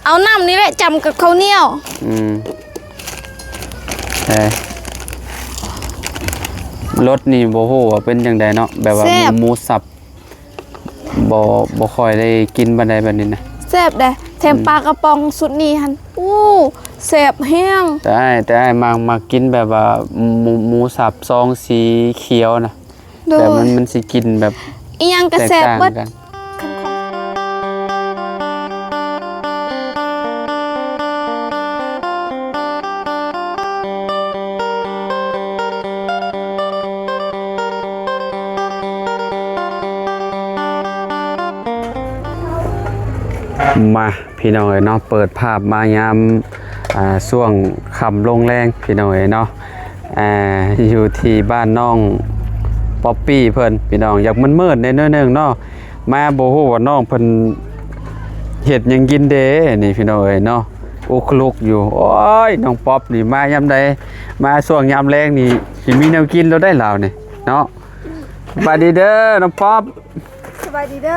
ເອົານ້ຳນີ້ແຫຼະຈ້ຳກັບເຂົ້າໜຽວ. ອືມ ເອີ ລົດນີ້ບໍ່ຮູ້ວ່າເປັນຈັ່ງໃດເນາະ ແບບວ່າ ແຊບ ໝູສັບ ບໍ່ ບໍ່ຄ່ອຍໄດ້ກິນປານໃດແບບນີ້ນະ. ແຊບເດ້ ແຖມ ອືມ ປາກະປ໋ອງຊຸດນີ້ຫັ້ນ ໂອ້ ແຊບແຮງ. ແຕ່ອ້າຍ ແຕ່ອ້າຍມັກ ມັກກິນແບບວ່າ ໝູ ໝູສັບຊອງສີຂຽວນະ. ໂດຍ ແບບມັນ ມັນຊິກິນແບບ ອີ່ຫຍັງກໍແຊບເບິດ ແຕກຕ່າງກັນ. ມາ ພີ່ນ້ອງເອີຍເນາະ ເປີດພາບມາຍາມ ອ່າ ຊ່ວງຄ່ຳລົງແລງ ພີ່ນ້ອງເອີຍເນາະ ອ່າ ຢູ່ທີ່ບ້ານນ້ອງປັອບປີ້ເພິ່ນ ພີ່ນ້ອງ ຢາກມືດໆແດ່ໜ້ອຍໜຶ່ງເນາະ ມາບໍ່ຮູ້ວ່ານ້ອງເພິ່ນເຮັດຫຍັງກິນເດ້ ນີ້ ພີ່ນ້ອງເອີຍເນາະ ອຸກລຸກຢູ່. ໂອ້ຍ ນ້ອງປັອບນີ້ມາຍາມໃດ ມາຊ່ວງຍາມແລງນີ້ ຊິມີແນວກິນໂລດໄດ໋ລາວນີ້ເນາະ. ສະບາຍດີເດີນ້ອງປັອບ. ສະບາຍດີເດີ.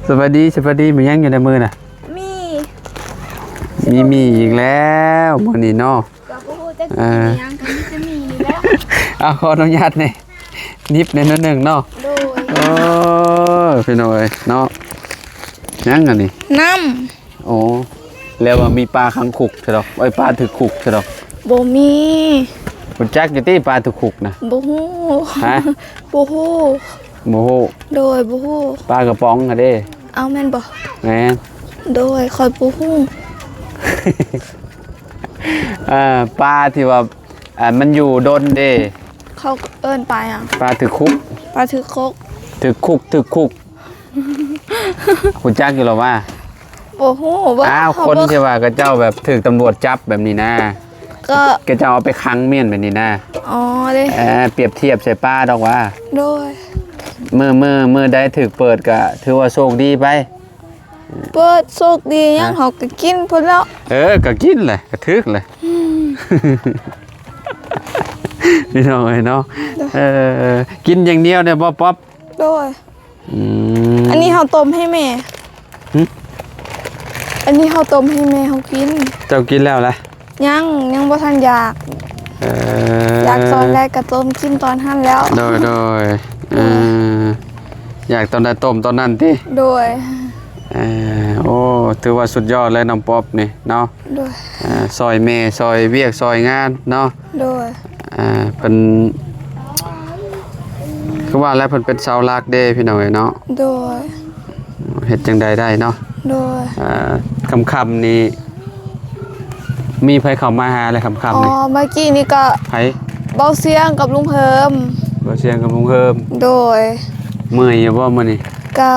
ສະບາຍດີ ສະບາຍດີ. ມີຫຍັງຢູ່ໃນມືນະ? ໝີ່. ມີໝີ່ອີກແລ້ວມື້ນີ້ເນາະ. ກໍບໍ່ຮູ້ຈັກ ເອີ ກິນຫຍັງ ກໍມີແຕ່ໝີ່ນີ້ແຫຼະ. ເອົາ ຂໍອະນຸຍາດແດ່ ໜິບແດ່ໜ້ອຍໜຶ່ງເນາະ. ໂດຍ. ເອີ ພີ່ນ້ອງເອີຍເນາະ ຫຍັງອັນນີ້? ນ້ຳ. ໂອ້ ແລ້ວວ່າມີປາຂັງຄຸກຊະດອກ ເອີຍ ປາຖືກຄຸກຊະດອກ. ບໍ່ມີ. ຮູ້ຈັກຢູ່ຕິປາຖືກຄຸກນະ? ບໍ່ຮູ້. ຮະ? ບໍ່ຮູ້. ບໍ່ຮູ້. ໂດຍ ບໍ່ຮູ້. ປາກະປ໋ອງຫັ້ນເດ້. ເອົ້າ ແມ່ນບໍ່? ແມ່ນ. ໂດຍ ຂ້ອຍບໍ່ຮູ້. ເອີ ປາທີ່ວ່າ ອ່າ ມັນຢູ່ດົນເດ້. ເຂົາເອີ້ນປາຫຍັງ? ປາຖືກຄຸກ. ປາຖືກຄຸກ. ຖືກຄຸກ ຖືກຄຸກ. ຮູ້ຈັກຢູ່ລະວ່າ? ບໍ່ຮູ້. ອ້າວ ຄົນທີ່ວ່າເຂົາເຈົ້າແບບຖືກຕຳຫຼວດຈັບແບບນີ້ນະ ກໍ ເຂົາເຈົ້າເອົາໄປຂັງມ້ຽນແບບນີ້ນະ. ອໍ ເດ້. ເອີ ປຽບທຽບໃສ່ປາດອກວ່າ. ໂດຍ. ມື້ ມື້ ມື້ໃດຖືກເປີດກໍຖືວ່າໂຊກດີໄປ. ເປີດໂຊກດີຫຍັງ ຮະ? ເຮົາກໍກິນພຸ້ນແລ້ວ. ເອີ ກໍກິນແຫຼະ ກໍຖືກແຫຼະ. ອືມ ພີ່ນ້ອງເອີຍເນາະ. ໂດຍ. ເອີ ກິນຢ່າງດຽວໄດ້ບໍ່ ປັອບ? ໂດຍ. ອືມ ອັນນີ້ເຮົາຕົ້ມໃຫ້ແມ່. ຫຶ? ອັນນີ້ເຮົາຕົ້ມໃຫ້ແມ່ເຮົາກິນ. ເຈົ້າກິນແລ້ວລະ? ຍັງ ຍັງບໍ່ທັນຢາກ. ເອີ ຢາກຕອນໃດກໍຕົ້ມກິນຕອນຫັ້ນແລ້ວ. ໂດຍ ໂດຍ. ເອີ ຢາກຕອນໃດຕົ້ມຕອນນັ້ນຕິ? ໂດຍ. ເອີ ໂອ້ ຖືວ່າສຸດຍອດເລີຍນ້ອງປັອບນີ້ເນາະ. ໂດຍ. ເອີ ຊ່ອຍແມ່ ຊ່ອຍວຽກ ຊ່ອຍງານເນາະ. ໂດຍ. ອ່າ ເພິ່ນ ຄືວ່າແລ້ວ ເພິ່ນເປັນເສົາຫຼັກເດ້ ພີ່ນ້ອງເອີຍເນາະ. ໂດຍ. ເຮັດຈັ່ງໃດໄດ້ເນາະ. ໂດຍ. ອ່າ ຄ່ຳໆນີ້ ມີໃຜເຂົ້າມາຫາແລ້ວຄ່ຳໆນີ້? ອໍ ເມື່ອກີ້ນີ້ກໍ ໃຜ? ເບົາຊຽງກັບລຸງເຮີມ. ເບົາຊຽງກັບລຸງເຮີມ. ໂດຍ. ເມື່ອຍຢູ່ບໍ່ມື້ນີ້? ກະ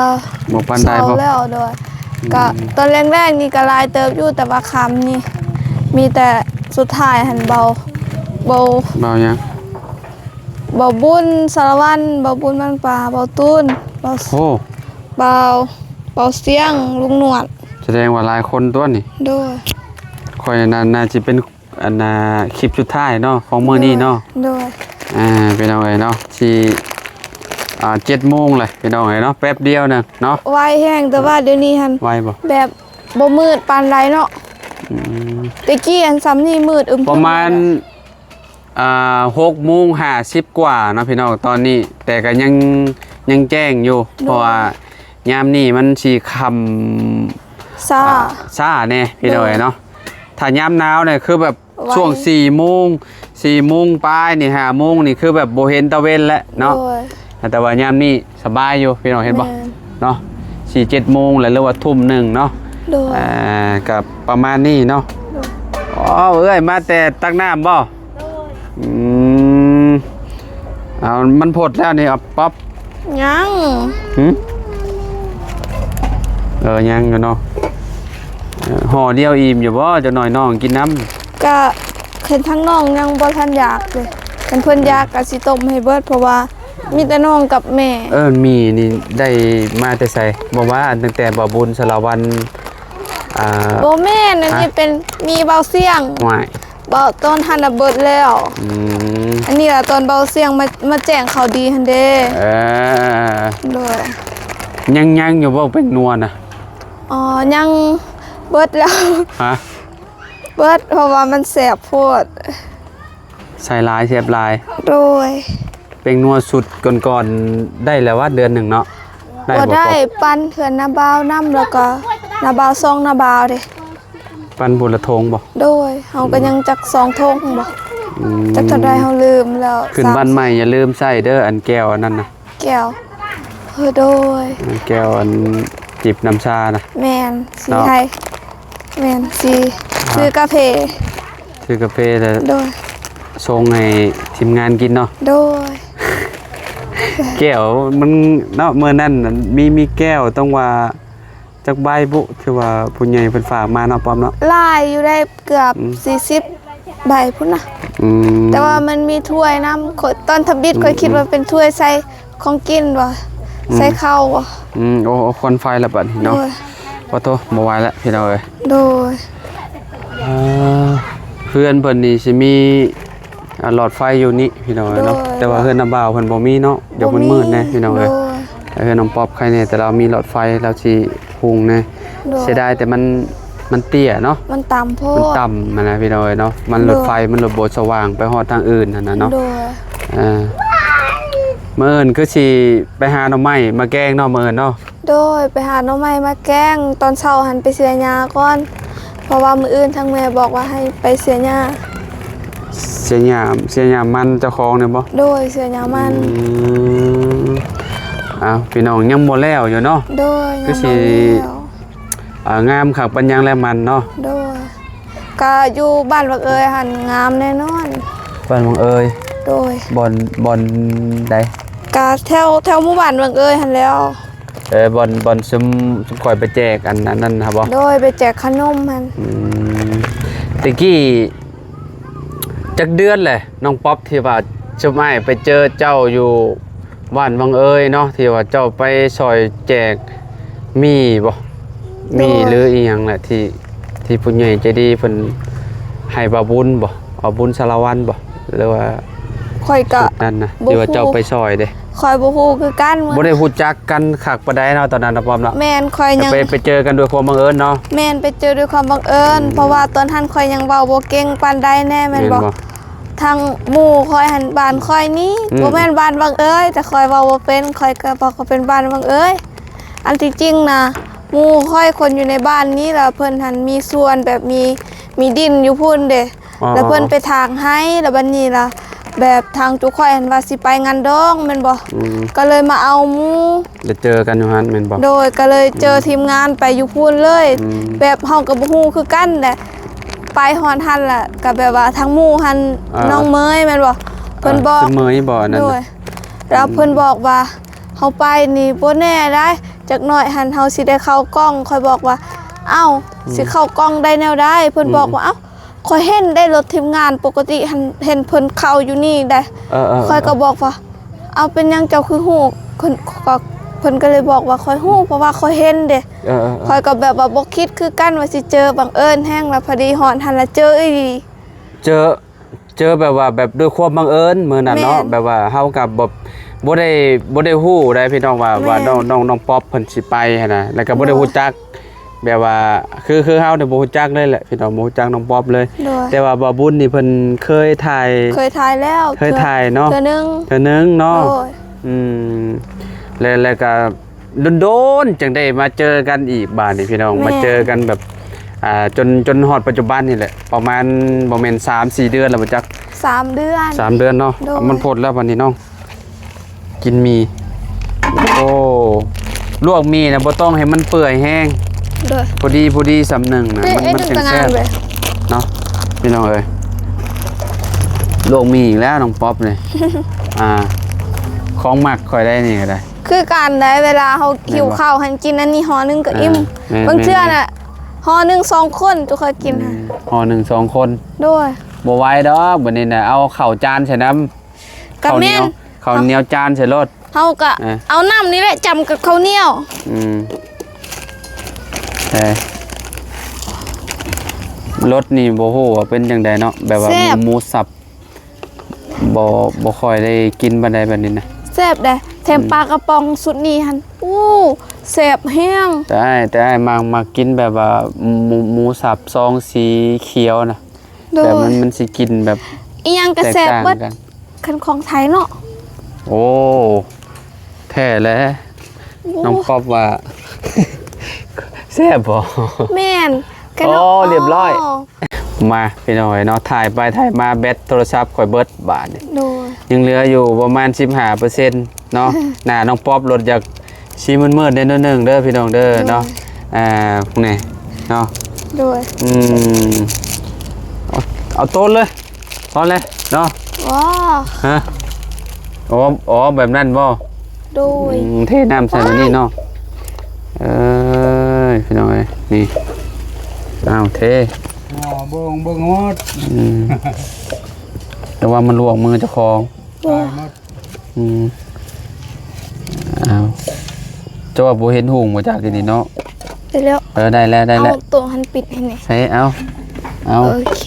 ບໍ່ປານໃດບໍ່? ເຊົາແລ້ວ. ໂດຍ. ອືມ. ກະຕອນແລງໆນີ້ກະຫຼາຍເຕີບຢູ່ ແຕ່ວ່າຄ່ຳນີ້ມີແຕ່ສຸດທ້າຍຫັ້ນ ເບົາ ເບົາ ເບົາຫຍັງ? ເບົາບຸນ ສາລະວັນ ເບົາບຸນ ບ້ານປ່າ ເບົາຕູນ ເບົາ ໂອ້ ເບົາ ເບົາຊຽງ ລຸງໜວດ. ສະແດງວ່າຫຼາຍຄົນຕົວະນີ້. ໂດຍ. ຂ້ອຍນັ້ນໜ້າຊິເປັນ ອັນນ່າ ຄລິບສຸດທ້າຍເນາະ ຂອງມື້ນີ້ເນາະ. ໂດຍ. ອ່າ ພີ່ນ້ອງເອີຍເນາະ ຊິ ອ່າ ເຈັດໂມງແລ້ວ ພີ່ນ້ອງເອີຍເນາະ ແປັບດຽວໜຶ່ງເນາະ. ໄວແຮງ ແຕ່ວ່າດຽວນີ້ຫັ້ນ ໄວບໍ່? ແບບບໍ່ມືດປານໃດເນາະ. ອືມ. ແຕ່ກີ້ອັນສ່ຳນີ້ມືດອຶມ ປະມານ ອ່າ ຫົກໂມງຫ້າສິບກວ່າເນາະ ພີ່ນ້ອງ ຕອນນີ້ ແຕ່ກໍຍັງ ຍັງແຈ້ງຢູ່. ໂດຍ. ເພາະວ່າຍາມນີ້ມັນຊິຄ່ຳ ຊ້າ ອ່າ ຊ້າແດ່ ພີ່ນ້ອງເອີຍເນາະ. ໂດຍ. ຖ້າຍາມໜາວນີ້ຄືແບບ ໄວ ຊ່ວງສີ່ໂມງ ສີ່ໂມງປາຍນີ້ ຫ້າໂມງນີ້ ຄືແບບບໍ່ເຫັນຕາເວັນແລ້ວເນາະ. ໂດຍ. ແຕ່ວ່າຍາມນີ້ສະບາຍຢູ່ ພີ່ນ້ອງເຫັນບໍ່? ແມ່ນ. ເນາະ ສີ່ເຈັດໂມງແລ້ວ ຫຼືວ່າທຸ່ມໜຶ່ງເນາະ. ໂດຍ. ອ່າ ກໍປະມານນີ້ເນາະ. ໂດຍ. ອໍ ເອື້ອຍມາແຕ່ຕັກນ້ຳບໍ່? ໂດຍ. ອືມ ເອົາ ມັນພົດແລ້ວນີ້ ເອົາປັອບ. ຍັງ. ຫຶ? ເອີ ຍັງຢູ່ເນາະ. ເອີ ຫໍ່ດຽວອີ່ມຢູ່ບໍ່? ຈັກໜ້ອຍນ້ອງກິນນຳ. ກະຄັນທາງນ້ອງຍັງບໍ່ທັນຢາກເດ ຄັນເພິ່ນຢາກກະຊິຕົ້ມໃຫ້ເບິດ ເພາະວ່າມີແຕ່ນ້ອງກັບແມ່. ເອີ ໝີ່ນີ້ໄດ້ມາແຕ່ໃສ? ບໍ່ວ່າຕັ້ງແຕ່ບ່າວບຸນ ສາລະວັນ ອ່າ ບໍ່ແມ່ນ ອັນນີ້ ຮະ? ເປັນໝີ່ບ່າວຊຽງ. ຫວ້າຍ ເວົ້າຕອນຫັ້ນນະເບິດແລ້ວ. ອືມ ອັນນີ້ລະຕອນເບົາສຽງມາ ມາແຈ້ງຂ່າວດີຫັ້ນເດ້. ເອີ ໂດຍ. ຍັງ ຍັງຢູ່ບໍ່ແປ້ງນົວນະ? ອໍ ຍັງ ເບິດແລ້ວ. ຮະ? ເບິດ ເພາະວ່າມັນແຊບໂພດ. ໃສ່ຫຼາຍແຊບຫຼາຍ. ໂດຍ. ແປ້ງນົວສູດກ່ອນໆ ໄດ້ແລ້ວວະ ເດືອນໜຶ່ງເນາະ? ໄດ້ບໍ່? ບໍ່ໄດ້ ປັ່ນເພື່ອນນ້າບ່າວນຳ ແລ້ວກໍນ້າບ່າວສອງນ້າບ່າວເດ້. ປັ່ນຜູ້ລະຖົງບໍ່? ໂດຍ. ເຮົາກໍຍັງຈັກສອງຖົງບໍ່? ອືມ. ຈັກເທົ່າໃດເຮົາລືມແລ້ວ. ຂຶ້ນບ້ານໃໝ່ຢ່າລືມໃສ່ເດີ ອັນແກ້ວອັນນັ້ນນະ. ແກ້ວ ເອີ ໂດຍ ແກ້ວອັນຈິບນ້ຳຊານະ. ແມ່ນ ຊິໃຫ້ ແມ່ນ ຊິ ອ່າ ຊື້ກາເຟ ຊື້ກາເຟແລ້ວ ໂດຍ ສົ່ງໃຫ້ທີມງານກິນເນາະ. ໂດຍ. ແກ້ວມັນເນາະ ມື້ນັ້ນມີ ມີແກ້ວ ຕ້ອງວ່າ ຈັກໃບບຸ ທີ່ວ່າຜູ້ໃຫຍ່ເພິ່ນຝາກມາເນາະ ປ້ອມເນາະ? ຫຼາຍຢູ່ໄດ໋ ເກືອບ ອືມ ສີ່ສິບໃບພຸ້ນນະ. ອືມ ແຕ່ວ່າມັນມີຖ້ວຍນຳ. ຂ້ອຍ ຕອນທຳອິດ ອືມ ຂ້ອຍຄິດວ່າເປັນຖ້ວຍໃສ່ຂອງກິນບໍ່ ອືມ ໃສ່ເຂົ້າບໍ່. ອືມ ໂອ້ ໂອ້ ຄວັນໄຟລະບັດນີ້ເນາະ. ໂດຍ. ໂອ້ໂທ້ ບໍ່ໄຫວລະພີ່ນ້ອງເອີຍ. ໂດຍ. ເອີ ເຮືອນເພິ່ນນີ້ຊິມີ ອ່າ ຫຼອດໄຟຢູ່ນີ້ພີ່ນ້ອງເອີຍເນາະ. ໂດຍ. ແຕ່ວ່າເຮືອນນ້າບ່າວເພິ່ນບໍ່ມີເນາະ ດຽວມັນມືດແດ່ພີ່ນ້ອງເອີຍ. ໂດຍ. ເຮືອນນ້ອງປັອບໄຄແດ່ ແຕ່ລາວມີຫຼອດໄຟ ລາວຊິຮຸ່ງແດ່. ໂດຍ. ເສຍດາຍແຕ່ມັນ ມັນເຕ້ຍເນາະ ມັນຕ່ຳໂພດ ມັນຕ່ຳຫັ້ນນະພີ່ນ້ອງເອີຍເນາະ. ມັນ ໂດຍ ລົດໄຟມັນລົດບໍ່ສະຫວ່າງໄປຮອດທາງອື່ນຫັ້ນນະເນາະ. ໂດຍ. ເອີ ມື້ອື່ນຄືຊິໄປຫາໜໍ່ໄມ້ມາແກງເນາະ ມື້ອື່ນເນາະ. ໂດຍ ໄປຫາໜໍ່ໄມ້ມາແກງ. ຕອນເຊົ້າຫັ້ນໄປເສຍຫຍ້າກ່ອນ ເພາະວ່າມື້ອື່ນທາງແມ່ບອກວ່າໃຫ້ໄປເສຍຫຍ້າ. ເສຍຫຍ້າ ເສຍຫຍ້າມັນເຈົ້າຂອງນີ້ບໍ່? ໂດຍ ເສຍຫຍ້າມັນ. ອືມ ອ້າວ ພີ່ນ້ອງ ຍັງບໍ່ແລ້ວຢູ່ເນາະ. ໂດຍ ຍັງບໍ່ແລ້ວ. ຄືຊິ ອ່າ ງາມຄັກປານຫຍັງແລ້ວມັນເນາະ. ໂດຍ. ກະຢູ່ບ້ານບັກເອີຍຫັ້ນງາມແນ່ນອນ. ບ້ານບັກເອີຍ? ໂດຍ. ບ່ອນ ບ່ອນໃດ? ກະແຖວ ແຖວໝູ່ບ້ານບັກເອີຍຫັ້ນແຫຼ້ວ. ເອີ ບ່ອນ ບ່ອນຊຸມ ຊຸມຂ້ອຍໄປແຈກອັນ ອັນນັ້ນຫັ້ນບໍ່? ໂດຍ ໄປແຈກຂະໜົມຫັ້ນ. ອືມ ແຕ່ກີ້ຈັກເດືອນແຫຼະ ນ້ອງປັອບ ທີ່ວ່າຊຸມອ້າຍໄປເຈີເຈົ້າຢູ່ ບ້ານວັງເອີຍເນາະ ທີ່ວ່າເຈົ້າໄປຊ່ອຍແຈກໝີ່ບໍ່? ໂດຍ. ໝີ່ ຫຼືອີ່ຫຍັງແຫຼະ ທີ່ ທີ່ຜູ້ໃຫຍ່ໃຈດີເພິ່ນໃຫ້ບ່າວບຸນບໍ່? ບ່າວບຸນສາລະວັນບໍ່? ຫຼືວ່າ ຂ້ອຍກະ ຊຸດນັ້ນນະ ບໍ່ ທີ່ວ່າເຈົ້າໄປຊ່ອຍເດ້. ຂ້ອຍບໍ່ຮູ້ຄືກັນ. ບໍ່ໄດ້ຮູ້ຈັກກັນຄັກປານໃດເນາະ ຕອນນັ້ນນະ ປ້ອມເນາະ. ແມ່ນ ຂ້ອຍຍັງ ໄປ ໄປເຈີກັນດ້ວຍຄວາມບັງເອີນເນາະ. ແມ່ນ ໄປເຈີດ້ວຍຄວາມບັງເອີນ. ອືມ ເພາະວ່າຕອນນັ້ນຂ້ອຍຍັງເວົ້າບໍ່ເກັ່ງປານໃດແນ່ ແມ່ນບໍ່? ແມ່ນບໍ່? ທາງໝູ່ຂ້ອຍຫັ້ນ ບ້ານຂ້ອຍນີ້ ອືມ ບໍ່ແມ່ນບ້ານວັງເອີຍ ແຕ່ຂ້ອຍເວົ້າບໍ່ເປັນ ຂ້ອຍກໍບອກວ່າເປັນບ້ານວັງເອີຍ. ອັນທີ່ຈິງນະ ໝູ່ຂ້ອຍຄົນຢູ່ໃນບ້ານນີ້ລະ ເພິ່ນຫັ້ນມີສວນແບບມີ ມີດິນຢູ່ພຸ້ນເດ້. ອໍ ແລ້ວເພິ່ນໄປຖາງໄຮ່ ແລ້ວບັດນີ້ລະ ແບບທາງຈຸຂ້ອຍຫັ້ນວ່າຊິໄປງານດອງແມ່ນບໍ່? ອືມ ກໍເລີຍມາເອົາໝູ່ ໄດ້ເຈີກັນຢູ່ຫັ້ນແມ່ນບໍ່? ໂດຍ ກໍເລີຍເຈີ ອືມ ທີມງານໄປຢູ່ພຸ້ນເລີຍ. ອືມ ແບບເຮົາກໍບໍ່ຮູ້ຄືກັນແຫຼະ ໄປຮອດຫັ້ນລະ ກໍແບບວ່າທາງໝູ່ຫັ້ນ ອ່າ ນ້ອງເມຍແມ່ນບໍ່? ເພິ່ນບອກ ເອີ ເໝຍບໍ່ອັນນັ້ນ? ໂດຍ. ແລ້ວເພິ່ນ ອືມ ບອກວ່າ ເຮົາໄປນີ້ບໍ່ແນ່ໃດ໋ ຈັກໜ້ອຍຫັ້ນເຮົາຊິໄດ້ເຂົ້າກ້ອງ. ຂ້ອຍບອກວ່າ ເອົ້າ ອືມ ຊິເຂົ້າກ້ອງໄດ້ແນວໃດ? ເພິ່ນ ອືມ ບອກວ່າ ເອົ້າ ຂ້ອຍເຫັນໄດ້ລົດທີມງານ ປົກກະຕິຫັ້ນເຫັນເພິ່ນເຂົ້າຢູ່ນີ້ໃດ໋. ເອີໆໆ ຂ້ອຍກໍບອກວ່າ ເອົ້າ ເປັນຫຍັງເຈົ້າຄືຮູ້? ເພິ່ນກໍ ເພິ່ນກໍເລີຍບອກວ່າ ຂ້ອຍຮູ້ ເພາະວ່າຂ້ອຍເຫັນເດ້. ເອີໆໆ ຂ້ອຍກໍແບບວ່າບໍ່ຄິດຄືກັນວ່າຊິເຈີ ບັງເອີນແຮງ ແລ້ວພໍດີຮອດຫັ້ນລະເຈີອີ່ຫຼີ. ເຈີ ເຈີແບບວ່າ ແບບດ້ວຍຄວາມບັງເອີນມື້ນັ້ນເນາະ. ແມ່ນ. ແບບວ່າເຮົາກໍແບບບໍ່ໄດ້ ບໍ່ໄດ້ຮູ້ໃດ໋ພີ່ນ້ອງວ່າ ແມ່ນ ວ່ານ້ອງ ນ້ອງ ນ້ອງປັອບເພິ່ນຊິໄປຫັ້ນນະ ແລ້ວກໍບໍ່ໄດ້ ໂດຍ ຮູ້ຈັກ ແບບວ່າ ຄື ຄືເຮົານີ້ບໍ່ຮູ້ຈັກເລີຍແຫຼະພີ່ນ້ອງ ບໍ່ຮູ້ຈັກນ້ອງປັອບເລີຍ. ໂດຍ. ແຕ່ວ່າບ່າວບຸນນີ້ເພິ່ນເຄີຍຖ່າຍ ເຄີຍຖ່າຍແລ້ວ ເຄີຍຖ່າຍເນາະ ເທື່ອໜຶ່ງ ເທື່ອໜຶ່ງເນາະ. ໂດຍ. ອືມ ແລ້ວ ແລ້ວກໍດົນໆ ຈັ່ງໄດ້ມາເຈີກັນອີກບາດນີ້ພີ່ນ້ອງ. ແມ່ນ. ມາເຈີກັນແບບ ອ່າ ຈົນ ຈົນຮອດປັດຈຸບັນນີ້ແຫຼະ ປະມານບໍ່ແມ່ນສາມສີ່ເດືອນແລ້ວບໍ່ຈັກ? ສາມເດືອນ. ສາມເດືອນເນາະ. ໂດຍ. ມັນພົດແລ້ວບັດນີ້ນ້ອງ ກິນໝີ່. ໂອ້ ລວກໝີ່ນະ ບໍ່ຕ້ອງໃຫ້ມັນເປື່ອຍແຮງ. ໂດຍ. ພໍດີ ພໍດີສ່ຳໜຶ່ງນະ ມັນ ມັນຈັ່ງແຊບເນາະ ພີ່ນ້ອງເອີຍ. ລວກໝີ່ອີກແລ້ວນ້ອງປັອບນີ້. ອ່າ ຂອງມັກຂ້ອຍໄດ໋ນີ້ກໍໄດ້. ຄືກັນໄດ໋ ເວລາເຮົາ ແມ່ນບໍ່? ຫິວເຂົ້າຫັ້ນ ກິນອັນນີ້ຫໍ່ໜຶ່ງກໍອີ່ມ. ເອີ ແມ່ນໆໆ. ບາງເທື່ອນະ ຫໍ່ໜຶ່ງສອງຄົນ ຈຸຂ້ອຍກິນ. ອືມ ຫໍ່ໜຶ່ງສອງຄົນ. ໂດຍ. ບໍ່ໄຫວດອກບັດນີ້ນະ ເອົາເຂົ້າຈານໃສ່ນຳ. ກໍແມ່ນ ເຂົ້າໜຽວ ເຂົ້າໜຽວຈານໃສ່ໂລດ. ເຮົາກໍ ເອີ ເອົານ້ຳນີ້ແຫຼະຈ້ຳກັບເຂົ້າໜຽວ. ອືມ ເອີ ລົດນີ້ບໍ່ຮູ້ວ່າເປັນຈັ່ງໃດເນາະ ແບບວ່າ ແຊບ ໝູສັບ ບໍ່ ບໍ່ຄ່ອຍໄດ້ກິນປານໃດແບບນີ້ນະ. ແຊບເດ້ ແຖມ ອືມ ປາກະປ໋ອງຊຸດນີ້ຫັ້ນ ໂອ້ ແ ແຊບແຮງ. ແຕ່ອ້າຍ ແຕ່ອ້າຍມັກ ມັກກິນແບບວ່າ ໝູ ໝູສັບຊອງສີຂຽວນະ. ໂດຍ ແບບມັນ ມັນຊິກິນແບບ ອີ່ຫຍັງກໍແຊບເບິດ ແຕກຕ່າງກັນ ຄັນຂອງໄທເນາະ. ໂອ້ ແທ້ແຫຼະ. ໂອ້ ນ້ອງປ໊ອບວ່າ ແຊບບໍ່? ແມ່ນ. ໂອ້ ຮຽບຮ້ອຍ. ມາ ພີ່ນ້ອງເອີຍເນາະ, ຖ່າຍໄປຖ່າຍມາແບັດໂທລະສັບຂ້ອຍເບິດບາດນີ້. ໂດຍ ຍັງເຫຼືອຢູ່ປະມານສິບຫ້າເປີເຊັນເນາະ. ໜ້ານ້ອງປ໊ອບລົດຢາກຊິມືດໆແດ່ໜ້ອຍໜຶ່ງເດີພີ່ນ້ອງເດີເນາະ. ໂດຍ ອ່າ ນີ້ເນາະ. ໂດຍ ອືມ ເອົາ ເອົາໂຕນເລີຍ ພໍແລ້ວເນາະ. ອໍ ຮະ ອໍ ອໍ ແບບນັ້ນບໍ່? ໂດຍ ອືມ ເທນ້ຳໃສ່ ໂອ້ຍ ບາດນີ້ເນາະ. ເອີຍ ພີ່ນ້ອງເອີຍ ນີ້ ອ້າວ ເທ ອ່າ ເບິ່ງ ເບິ່ງໝົດ. ອືມ ແຕ່ວ່າມັນລວກມືເຈົ້າຂອງ ຕາຍໝົດ. ອືມ ອ້າວ ເຈົ້າວ່າບໍ່ເຫັນຫຸງບໍ່ຈັກ ດຽວນີ້ເນາະ. ໄດ້ແລ້ວ ເອີ ໄດ້ແລ້ວ ໄດ້ແລ້ວ. ເອົາໂຕຫັ້ນປິດໃຫ້ແດ່. ໃສ່ ເອົາ ເອົາ ໂອເຄ.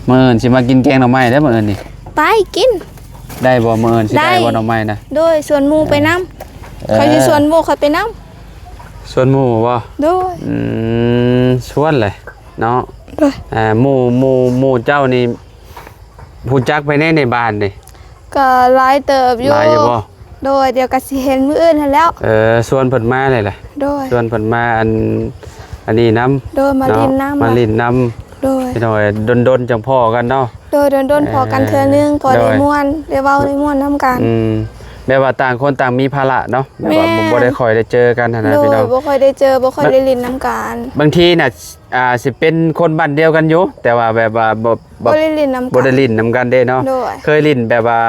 ມື້ອື່ນຊິມາກິນແກງໜໍ່ໄມ້ເດີ ມື້ອື່ນນີ້. ໄປກິນ ໄດ້ບໍ່? ມື້ອື່ນຊິໄດ້ບໍ່ ໜໍ່ໄມ້ນະ? ໂດຍ ຊວນໝູ່ໄປນຳ. ເອີ ຂ້ອຍຊິຊວນໝູ່ຂ້ອຍໄປນຳ. ຊວນໝູ່ບໍ່? ໂດຍ ອືມ ຊວນແຫຼະເນາະ. ໂດຍ ອ່າ ໝູ່ ໝູ່ ໝູ່ເຈົ້ານີ້ ຮູ້ຈັກໄປແດ່ໃນບ້ານນີ້? ກໍຫຼາຍເຕີບຢູ່. ຫຼາຍຢູ່ບໍ່? ໂດຍ ດຽວກໍຊິເຫັນມື້ອື່ນຫັ້ນແຫຼ້ວ. ເອີ ຊວນເພິ່ນມາແຫຼະ. ໂດຍ ຊວນເພິ່ນມາ ອັນ ອັນນີ້ນຳ. ໂດຍ ມາຫຼິ້ນນຳ ມາຫຼິ້ນນຳ. ໂດຍ ພີ່ນ້ອງເອີຍ ດົນໆຈັ່ງພໍ້ກັນເນາະ. ໂດຍ ດົນໆພໍ້ກັນເທື່ອໜຶ່ງ ພໍໄດ້ມ່ວນ ໄດ້ເວົ້າໄດ້ມ່ວນນຳກັນ. ອືມ ແບບວ່າຕ່າງຄົນຕ່າງມີພາລະເນາະ ແບບວ່າບໍ່ ບໍ່ໄດ້ຄ່ອຍໄດ້ເຈີກັນຫັ້ນນະ ໂດຍ ພີ່ນ້ອງ. ບໍ່ຄ່ອຍໄດ້ເຈີ ບໍ່ຄ່ອຍໄດ້ຫຼິ້ນນຳກັນ. ບາງທີນະ ອ່າ ຊິເປັນຄົນບ້ານດຽວກັນຢູ່ ແຕ່ວ່າແບບວ່າບໍ່ ບໍ່ ບໍ່ໄດ້ຫຼິ້ນນຳກັນ ບໍ່ໄດ້ຫຼິ້ນນຳກັນເດ້ເນາະ. ໂດຍ ເຄີຍຫຼິ້ນແບບວ່າ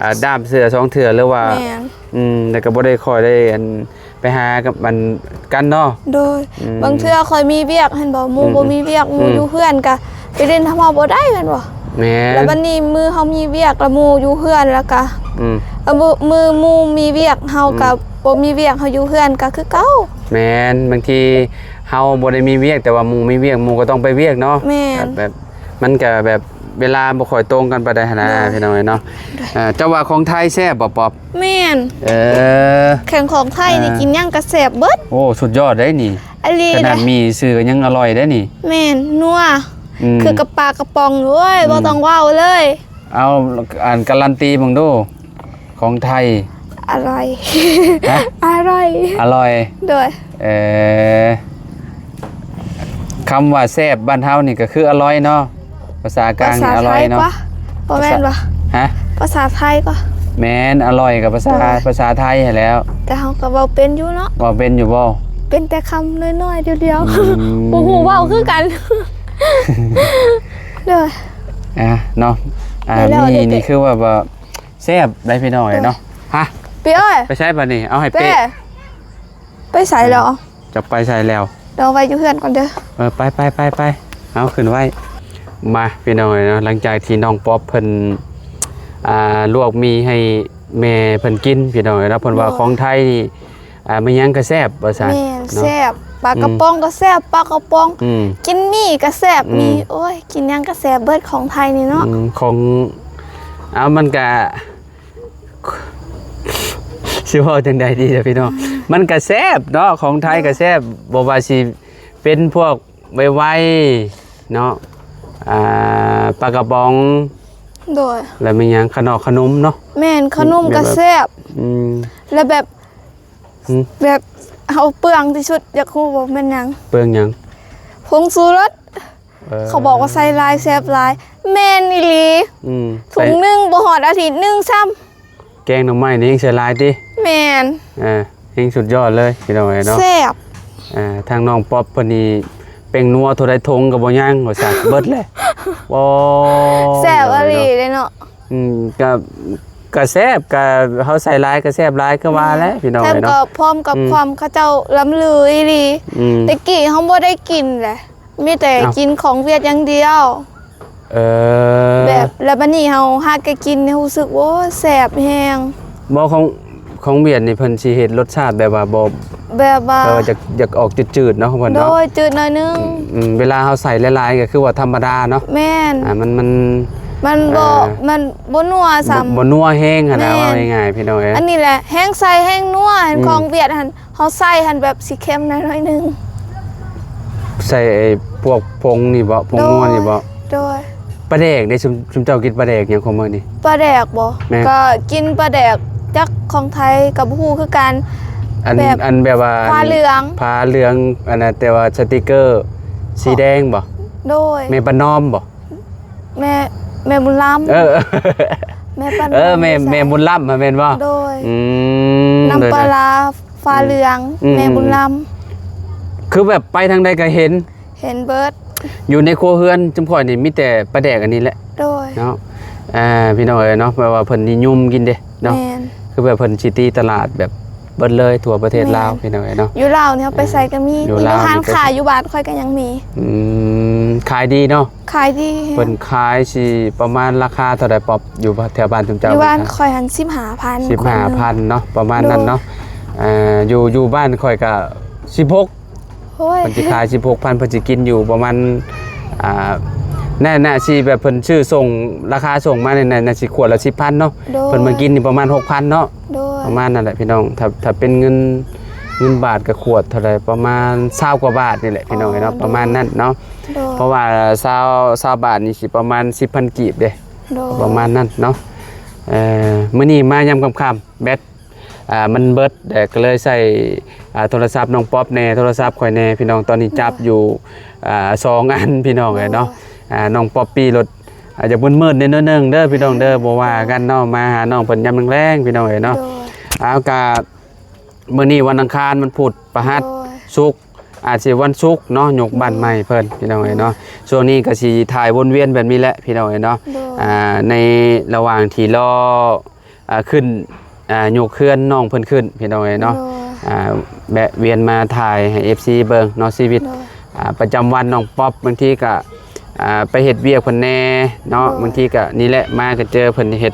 ອ່າ ດ້າມເທື່ອສອງເທື່ອ ຫຼືວ່າ ແມ່ນ ອືມ ແລ້ວກໍບໍ່ໄດ້ຄ່ອຍໄດ້ ອັນ ໄປຫາກັບ ອັນ ກັນເນາະ. ໂດຍ ອືມ ບາງເທື່ອຂ້ອຍມີວຽກ ເຫັນບໍ່ ໝູ່ ອືມ ບໍ່ມີວຽກ ໝູ່ ອືມ ຢູ່ເຮືອນກໍໄປຫຼິ້ນນຳເຮົາບໍ່ໄດ້ ແມ່ນບໍ່? ແມ່ນ ແລ້ວບັດນີ້ມື້ເຮົາມີວຽກ ແລ້ວໝູ່ຢູ່ເຮືອນ ແລ້ວກໍ ອືມ ເອີ ມື້ ມື້ໝູ່ມີວຽກ ເຮົາກໍ ອືມ ບໍ່ມີວຽກ ເຮົາຢູ່ເຮືອນກໍຄືເກົ່າ. ແມ່ນ ບາງທີເຮົາບໍ່ໄດ້ມີວຽກ ແຕ່ວ່າໝູ່ມີວຽກ ໝູ່ກໍຕ້ອງໄປວຽກເນາະ. ແມ່ນ ແບບ ມັນກະແບບເວລາບໍ່ຄ່ອຍຕົງກັນປານໃດຫັ້ນນະ ໂດຍ ພີ່ນ້ອງເອີຍເນາະ. ໂດຍ ເອີ ເຈົ້າວ່າຂອງໄທແຊບບໍ່ ປ໊ອບ? ແມ່ນ ເອີ ແຂ່ງຂອງໄທນີ້ ເອີ ກິນຫຍັງກະແຊບເບິດ. ໂອ້ ສຸດຍອດເດ້ນີ້. ອີ່ຫຼີ ຂະໜາດໝີ່ຊື່ກໍຍັງອະລ່ອຍເດ້ນີ້. ແມ່ນ ນົວ ອືມ ຄືກັບປາກະປ໋ອງ. ໂອ້ຍ ອືມ ບໍ່ຕ້ອງເວົ້າເລີຍ. ເອົາ ອັນ ກາຣັນຕີເບິ່ງດູ. ຂອງໄທ ອະລ່ອຍ ຮະ? ອະລ່ອຍ ອະລ່ອຍ. ໂດຍ ເອີ ຄຳວ່າແຊບບ້ານເຮົານີ້ກໍຄືອະລ່ອຍເນາະ. ພາສາກາງນີ້ອະລ່ອຍເນາະ. ພາສາໄທກວ່າ ບໍ່ແມ່ນຫວາ? ພາສາ ຮະ? ພາສາໄທກວ່າ. ແມ່ນ ອະລ່ອຍກັບພາສາ ໂດຍ ພາສາໄທຫັ້ນແຫຼ້ວ. ແຕ່ເຮົາກໍເວົ້າເປັນຢູ່ເນາະ. ເວົ້າເປັນຢູ່ບໍ່? ເປັນແຕ່ຄຳນ້ອຍໆດຽວໆ. ອືມ ບໍ່ຮູ້ເວົ້າຄືກັນ. ໂດຍ ອ່າ ເນາະ. ອ່າ ໄດ້ແລ້ວ ມີ ໄດ້ແລ້ວ ນີ້ຄືວ່າ ວ່າ ແຊບໄດ໋ພີ່ນ້ອງເອີຍເນາະ. ຮະ ປີເອີຍ ໄປໃສບາດນີ້? ເອົາໃຫ້ເປ້ ເປ້ ໄປໃສແລ້ວ? ຈະໄປໃສແລ້ວ? ດອກໄວ້ຢູ່ເຮືອນກ່ອນເດີ. ເອີ ໄປໆໆ ເອົາຂຶ້ນໄວ້. ມາ ພີ່ນ້ອງເອີຍເນາະ, ຫຼັງຈາກທີ່ນ້ອງປັອບເພິ່ນ ອ່າ ລວກໝີ່ໃຫ້ແມ່ເພິ່ນກິນ ພີ່ນ້ອງເອີຍເນາະ, ເພິ່ນວ່າ ໂດຍ ຂອງໄທນີ້ ອ່າ ແມ່ນຫຍັງກໍແຊບວ່າຊັ້ນ. ແມ່ນ ເນາະ ແຊບ ປາກະປ໋ອງ ອືມ ກໍແຊບ ປາກະປ໋ອງ ອືມ ກິນໝີ່ກໍແຊບ ອືມ ໝີ່ ໂອ້ຍ ກິນຫຍັງກໍແຊບເບິດຂອງໄທນີ້ເນາະ. ອືມ ຂອງ ເອົາ ມັນກະ ຊິເວົ້າຈັ່ງໃດດີລະພີ່ນ້ອງ, ມັນກະແຊບເນາະ, ຂອງໄທກະແຊບ ບໍ່ວ່າຊິເປັນພວກໄວໆເນາະ ອ່າ ປາກະປ໋ອງ ໂດຍ ແລ້ວແມ່ນຫຍັງ ຂະໜອກຂະໜົມເນາະ. ແມ່ນ ຂະໜົມກະແຊບ ອືມ ແລ້ວແບບ ອືມ ແບບເຮົາເປືອງທີ່ສຸດ ຢາກຮູ້ບໍ່ແມ່ນຫຍັງ? ເປືອງຫຍັງ? ຜົງຊູລົດ. ເອີ ເຂົາບອກວ່າໃສ່ຫຼາຍແຊບຫຼາຍ. ແມ່ນອີ່ຫຼີ. ອືມ ຖົງໜຶ່ງບໍ່ຮອດອາທິດໜຶ່ງຊ້ຳ. ແກງໜໍ່ໄມ້ນີ້ແຮ່ງໃສ່ຫຼາຍຕິ? ແມ່ນ. ເອີ ແຮ່ງສຸດຍອດເລີຍພີ່ນ້ອງເອີຍເນາະ. ແຊບ. ເອີ ທາງນ້ອງປັອບເພິ່ນນີ້ ແປ້ງນົວເທົ່າໃດຖົງກໍບໍ່ຍັງວ່າຊັ້ນ ເບິດແຫຼະ. ໂອ້ ແຊບອີ່ຫຼີເດ້ເນາະ. ອືມ ກະ ກະແຊບ ກະເຮົາໃສ່ຫຼາຍກະແຊບຫຼາຍ ຄືວ່າແຫຼະ ແມ່ນ ພີ່ນ້ອງເອີຍເນາະ. ແຖມກໍພ້ອມກັບ ອືມ ຄວາມເຂົາເຈົ້າລ່ຳລືອີ່ຫຼີ. ອືມ ແຕ່ກີ້ເຮົາບໍ່ໄດ້ກິນແຫຼະ ມີແຕ່ ເອົ້າ ກິນຂອງຫວຽດຢ່າງດຽວ. ເອີ ແບບ ແລ້ວບັດນີ້ເຮົາຫາກະກິນ ຮູ້ສຶກ ໂອ້ ແຊບແຮງ. ບໍ່ ຂອງ ຂອງຫວຽດນີ້ເພິ່ນຊິເຮັດລົດຊາດແບບວ່າບໍ່ ແບບວ່າ ແບບວ່າຢາກ ຢາກອອກຈືດໆເນາະ ຂອງເພິ່ນເນາະ. ໂດຍ ຈືດໜ້ອຍໜຶ່ງ. ອືມ ເວລາເຮົາໃສ່ຫຼາຍໆກໍຄືວ່າທຳມະດາເນາະ. ແມ່ນ. ອ່າ ມັນ ມັນ ມັນບໍ່ ອ່າ ມັນບໍ່ນົວຊ້ຳ ບໍ່ ບໍ່ນົວແຮງຫັ້ນນະ ແມ່ນ ເວົ້າງ່າຍໆ ພີ່ນ້ອງເອີຍ. ອັນນີ້ແຫຼະແຮງໃສ່ແຮງນົວ ອັນ ອືມ ຂອງຫວຽດຫັ້ນ ເຮົາໃສ່ຫັ້ນແບບຊິເຄັມແດ່ໜ້ອຍໜຶ່ງ. ໃສ່ໄອ້ພວກຜົງນີ້ບໍ? ຜົງນົວນີ້ບໍ? ໂດຍ ໂດຍ. ປາແດກເດ້ ຊຸມ ຊຸມເຈົ້າກິນປາແດກຫຍັງຂອງມື້ນີ້? ປາແດກບໍ? ແມ່ນ ກະກິນປາແດກຈັກຂອງໄທກະບໍ່ຮູ້ຄືກັນ. ອັນ ແບບ ອັນແບບວ່າ ຜ້າເຫຼືອງ ຜ້າເຫຼືອງ ອັນນັ້ນ ແຕ່ວ່າສະຕິກເກີສີແດງບໍ? ໂດຍ. ແມ່ປະນອມບໍ? ແມ່ ແມ່ບຸນລຳ ເອີ ແມ່ປານ ເອີ ແມ່ ແມ່ບຸນລຳຫັ້ນແມ່ນບໍ່? ໂດຍ ອືມ ນ້ຳປາລາ ໂດຍ ຟ້າເຫຼືອງ ອືມ ແມ່ບຸນລຳ ຄືແບບໄປທາງໃດກໍເຫັນ ເຫັນເບິດ ຢູ່ໃນຄົວເຮືອນຈຸມຂ້ອຍນີ້ມີແຕ່ປາແດກອັນນີ້ແຫຼະ ໂດຍ ເນາະ ອ່າ ພີ່ນ້ອງເອີຍເນາະ ແບບວ່າເພິ່ນນິຍົມກິນເດ້ເນາະ ແມ່ນ ຄືແບບເພິ່ນຊິຕີຕະຫຼາດແບບ ເບິດເລີຍທົ່ວປະເທດລາວ ແມ່ນ ພີ່ນ້ອງເອີຍເນາະ ຢູ່ລາວນີ້ເຮົາໄປໃສກໍມີ ອ່າ ຢູ່ລາວ ຢູ່ຮ້ານຄ້າຢູ່ບ້ານຂ້ອຍກໍຍັງມີ ອືມ ຂາຍດີເນາະ ຂາຍດີ ເພິ່ນຂາຍຊິປະມານລາຄາເທົ່າໃດ ປອບ ຢູ່ແຖວບ້ານຊຸມເຈົ້າ? ຢູ່ບ້ານຂ້ອຍຫັ້ນສິບຫ້າພັນ ສິບຫ້າພັນເນາະ ປະມານນັ້ນເນາະ ໂດຍ ເອີ ຢູ່ ຢູ່ບ້ານຂ້ອຍກໍສິບຫົກ ໂອ້ຍ ເພິ່ນຊິຂາຍສິບຫົກພັນ ເພິ່ນຊິກິນຢູ່ປະມານ ອ່າ ໜ້າ ໜ້າຊິແບບເພິ່ນຊື້ສົ່ງ ລາຄາສົ່ງມານີ້ ໜ້າ ໜ້າຊິຂວດລະສິບພັນເນາະ ໂດຍ ເພິ່ນມາກິນນີ້ປະມານຫົກພັນເນາະ ໂດຍ ປະມານນັ້ນແຫຼະພີ່ນ້ອງ ຖ້າ ຖ້າເປັນເງິນ ເງິນບາດກໍຂວດເທົ່າໃດ ປະມານຊາວກວ່າບາດນີ້ແຫຼະພີ່ນ້ອງເອີຍເນາະ ອໍ ໂດຍ ປະມານນັ້ນເນາະ ໂດຍ ເພາະວ່າຊາວ ຊາວບາດນີ້ຊິປະມານສິບພັນກີບເດ້ ໂດຍ ປະມານນັ້ນເນາະ ເອີ ມື້ນີ້ມາຍາມຄ່ຳໆ ແບັດ ອ່າ ມັນເບິດ ແລ້ວກໍເລີຍໃຊ້ ອ່າ ໂທລະສັບນ້ອງປັອບແດ່ ໂທລະສັບຂ້ອຍແດ່ ພີ່ນ້ອງ ຕອນນີ້ຈັບຢູ່ ອ່າ ສອງອັນ ພີ່ນ້ອງເອີຍເນາະ ໂດຍ ອ່າ ນ້ອງປັອບປີ້ລົດ ອາດຈະມຶນໆ ແດ່ໜ້ອຍໜຶ່ງເດີພີ່ນ້ອງເດີ ບໍ່ວ່າກັນເນາະ ມາຫານ້ອງເພິ່ນຍາມແລງໆ ພີ່ນ້ອງເອີຍເນາະ ໂດຍ ເອົາ ກະມື້ນີ້ວັນອັງຄານ ວັນພຸດ ພະຫັດ ໂດຍ ສຸກ ອາດຊິວັນສຸກເນາະ ຍົກ ໂດຍ ບ້ານໃໝ່ເພິ່ນ ພີ່ນ້ອງເອີຍເນາະ ໂດຍ ຊ່ວງນີ້ກະຊິຖ່າຍວົນວຽນແບບນີ້ແຫຼະ ພີ່ນ້ອງເອີຍເນາະ ໂດຍ ອ່າ ໃນລະຫວ່າງທີ່ລໍ ອ່າ ຂຶ້ນ ອ່າ ຍົກເຮືອນນ້ອງເພິ່ນຂຶ້ນ ພີ່ນ້ອງເອີຍເນາະ ໂດຍ ອ່າ ແວະວຽນມາຖ່າຍໃຫ້ເອັຟຊີເບິ່ງເນາະ ຊີວິດ ໂດຍ ອ່າ ປະຈຳວັນນ້ອງປັອບ ບາງທີກະ ອ່າ ໄປເຮັດວຽກເພິ່ນແດ່ເນາະ ໂດຍ ບາງທີກະນີ້ແຫຼະ ມາກະເຈີເພິ່ນເຮັດ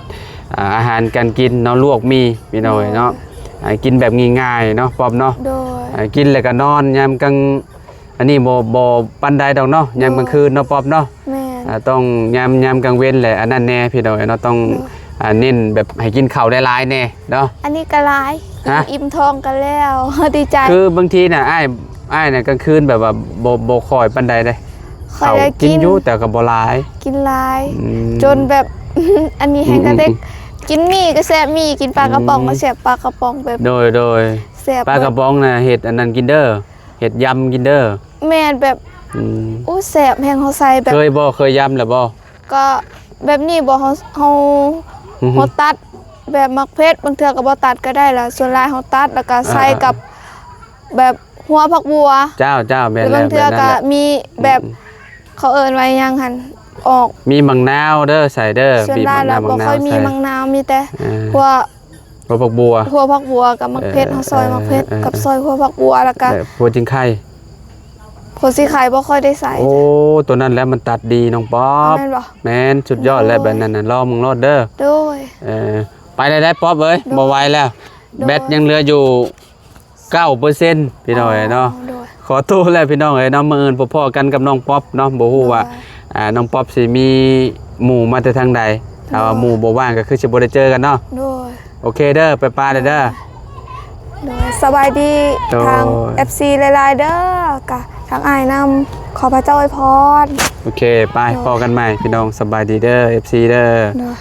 ອ່າ ອາຫານການກິນເນາະ ລວກໝີ່ ພີ່ນ້ອງເອີຍເນາະ ໂດຍ ອ່າ ກິນແບບງ່າຍໆເນາະ ປັອບເນາະ ໂດຍ ອ່າ ກິນແລ້ວກະນອນ ຍາມກາງ ອັນນີ້ບໍ່ ບໍ່ປານໃດດອກເນາະ ໂດຍ ຍາມກາງຄືນເນາະ ປັອບເນາະ ແມ່ນ ອ່າ ຕ້ອງຍາມ ຍາມກາງເວັນແຫຼະ ອັນນັ້ນແດ່ ພີ່ນ້ອງເອີຍເນາະ ຕ້ອງ ໂດຍ ອ່າ ເນັ້ນແບບໃຫ້ກິນເຂົ້າຫຼາຍໆແດ່ເນາະ ອັນນີ້ກໍຫຼາຍ ຮະ? ອີ່ມທ້ອງກໍແລ້ວ ດີໃຈ ຄືບາງທີນະ ອ້າຍ ອ້າຍນະກາງຄືນແບບວ່າບໍ່ ບໍ່ຄ່ອຍປານໃດເດ້ ເຂົ້າກິນຢູ່ ແຕ່ກໍບໍ່ຫຼາຍ ກິນຫຼາຍ ອືມ ຈົນແບບ ອັນນີ້ແຮງກະເຕັກ ອືມໆໆ ກິນໝີ່ກໍແຊບໝີ່ ກິນປາກະປ໋ອງ ອືມ ກໍແຊບປາກະປ໋ອງ ແບບ ໂດຍ ໂດຍ ແຊບ ປາກະປ໋ອງນະ ເຮັດອັນນັ້ນກິນເດີ ເຮັດຢຳກິນເດີ ແມ່ນແບບ ອືມ ໂອ້ ແຊບແຮງ ເຮົາໃສ່ແບບ ເຄີຍບໍ່? ເຄີຍຢຳແລ້ວບໍ່? ກໍແບບນີ້ບໍ່ ເຮົາ ເຮົາ ອືຮຶ ເຮົາຕັດແບບໝາກເຜັດ ບາງເທື່ອກໍບໍ່ຕັດກໍໄດ້ລະ ສ່ວນຫຼາຍເຮົາຕັດ ແລ້ວກໍໃສ່ ອ່າໆໆ ກັບແບບຫົວຜັກບົ່ວ ເຈົ້າໆ ແມ່ນແລ້ວ ແມ່ນແລ້ວ ບາງເທື່ອກໍມີແບບ ອືມໆ ເຂົາເອີ້ນວ່າຫຍັງຫັ້ນ ອອກ ມີໝາກນາວເດີ ໃສ່ເດີ ສ່ວນຫຼາຍແລ້ວບໍ່ຄ່ອຍມີໝາກນາວ ມີແຕ່ ອ່າ ຫົວ ຫົວຜັກບົ່ວ ຫົວຜັກບົ່ວກັບໝາກເຜັດ ເອີ ເຮົາຊອຍໝາກເຜັດ ເອີ ກັບຊອຍຫົວຜັກບົ່ວ ແລ້ວກະ ເອີ ຫົວຈິງໄຄ ຫົວຈິງໄຄບໍ່ຄ່ອຍໄດ້ໃສ່ ໂອ້ ໂຕນັ້ນແຫຼະມັນຕັດດີນ້ອງປອບ ແມ່ນບໍ່? ແມ່ນ ສຸດຍອດແລ້ວ ໂດຍ ແບບນັ້ນນະ ລອງເບິ່ງໂລດເດີ ໂດຍ ເອີ ໄປແລ້ວໄດ໋ປອບເອີຍ ໂດຍ ບໍ່ໄຫວແລ້ວ ໂດຍ ແບັດຍັງເຫຼືອຢູ່ ເກົ້າເປີເຊັນ ພີ່ນ້ອງເອີຍເນາະ ອໍ ໂດຍ ຂໍໂທດແຫຼະພີ່ນ້ອງເອີຍເນາະ ມື້ອື່ນພໍ້ກັນກັບນ້ອງປັອບເນາະ ບໍ່ຮູ້ວ່າ ໂດຍ ອ່າ ນ້ອງປັອບຊິມີໝູ່ມາແຕ່ທາງໃດ ຖ້າວ່າ ໂດຍ ໝູ່ບໍ່ວ່າງກໍຄືຊິບໍ່ໄດ້ເຈີກັນເນາະ ໂດຍ ໂອເຄເດີ ໄປປາເລີຍເດີ ໂດຍ ສະບາຍດີ ໂດຍ ທາງເອັຟຊີຫຼາຍໆເດີ ກະທາງອ້າຍນຳ ຂໍພະເຈົ້າອວຍພອນ ໂອເຄ ໄປ ໂດຍ ພໍ້ກັນໃໝ່ພີ່ນ້ອງ ສະບາຍດີເດີ ເອັຟຊີເດີ ໂດຍ